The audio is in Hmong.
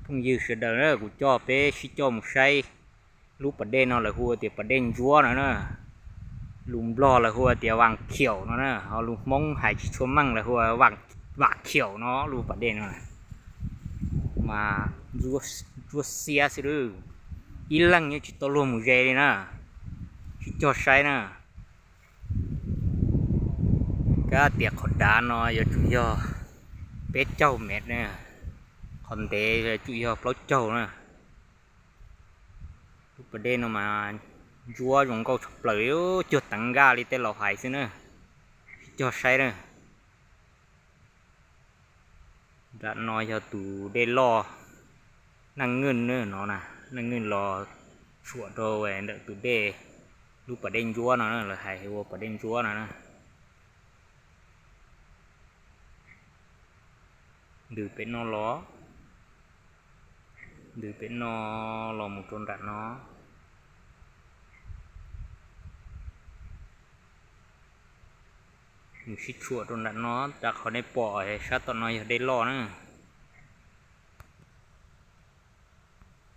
Phooj ywg sawv daws na, kuv coj peb sib coj mus saib lub pas dej no lawv hu tias pas dej ntsuab no na. Lus Nplog lawv hu tias Vaas Khiaum no na, ho lus Hmoob hais tsis tshua meej lawv hu Vaas Khiaum no lub pas dej no. Mas ntsuab xiab xwb, ib leeg yeej tsis tau luag mus ze li na, sib cog saib na. Kab tias qhov dav no yuav tsum yog peb caug mev na, qhov ntev yuav tsum yog plaub caug na. Lub pas dej no mas ntsuab zoo nkauj tshaj plaws, cuag teev nkaj li tej laus hais xwb na. Sib cog saib na. Nram no yog tus dej loj Naj Ngwj no na, Naj Ngwj los tshuam rau ntawm tus dej, lub pas dej ntsuab no lawv hais ua pas dej ntsuab no na. Ntws pem no los, ntws pem no los mus rau nram no, mus sib tshuam rau nram no, rau qhov nej pom sab tom no yog dej loj na.